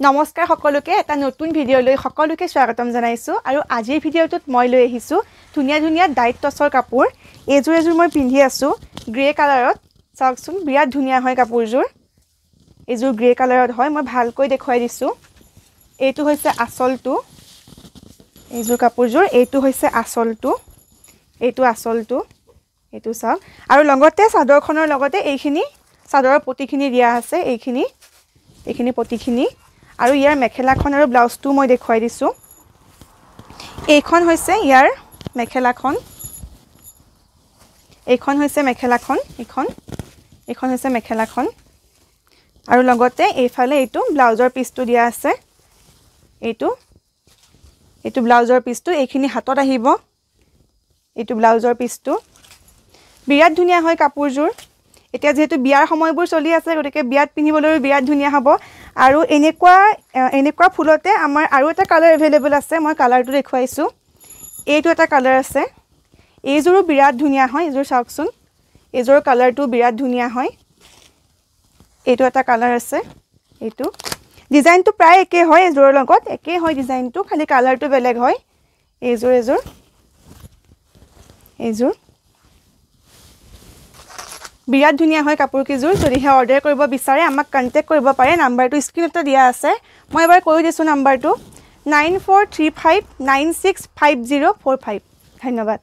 নমস্কাৰ সকলোকে, এটা নতুন ভিডিঅ'লৈ সকলোকে স্বাগতম জনাইছোঁ। আৰু আজিৰ ভিডিঅ'টোত মই লৈ আহিছোঁ ধুনীয়া ধুনীয়া ডাইট টচৰ কাপোৰ। এইযোৰ এযোৰ মই পিন্ধি আছোঁ গ্ৰে কালাৰত, চাওকচোন বিৰাট ধুনীয়া হয় কাপোৰযোৰ। এইযোৰ গ্ৰে কালাৰত হয়, মই ভালকৈ দেখুৱাই দিছোঁ। এইটো হৈছে আচলটো, এইযোৰ কাপোৰযোৰ, এইটো হৈছে আচলটো, এইটো আচলটো, এইটো চাওক। আৰু লগতে চাদৰখনৰ লগতে এইখিনি চাদৰৰ পটিখিনি দিয়া আছে, এইখিনি এইখিনি পটিখিনি। আৰু ইয়াৰ মেখেলাখন আৰু ব্লাউজটো মই দেখুৱাই দিছোঁ। এইখন হৈছে ইয়াৰ মেখেলাখন, এইখন হৈছে মেখেলাখন, এইখন এইখন হৈছে মেখেলাখন। আৰু লগতে এইফালে এইটো ব্লাউজৰ পিচটো দিয়া আছে, এইটো এইটো ব্লাউজৰ পিচটো, এইখিনি হাতত আহিব, এইটো ব্লাউজৰ পিচটো। বিৰাট ধুনীয়া হয় কাপোৰযোৰ। এতিয়া যিহেতু বিয়াৰ সময়বোৰ চলি আছে, গতিকে বিয়াত পিন্ধিবলৈও বিৰাট ধুনীয়া হ'ব। আৰু এনেকুৱা এনেকুৱা ফুলতে আমাৰ আৰু এটা কালাৰ এভেইলেবল আছে, মই কালাৰটো দেখুৱাইছোঁ। এইটো এটা কালাৰ আছে, এইযোৰো বিৰাট ধুনীয়া হয়। এইযোৰ চাওকচোন, এইযোৰৰ কালাৰটো বিৰাট ধুনীয়া হয়। এইটো এটা কালাৰ আছে, এইটো ডিজাইনটো প্ৰায় একেই হয়, এইযোৰৰ লগত একেই হয় ডিজাইনটো, খালি কালাৰটো বেলেগ হয়। এইযোৰ এইযোৰ এইযোৰ বিৰাট ধুনীয়া হয় কাপোৰকেইযোৰ। যদিহে অৰ্ডাৰ কৰিব বিচাৰে আমাক কণ্টেক্ট কৰিব পাৰে, নাম্বাৰটো স্ক্ৰীণতে দিয়া আছে। মই এবাৰ কৈ দিছোঁ নাম্বাৰটো 9435965045। ধন্যবাদ।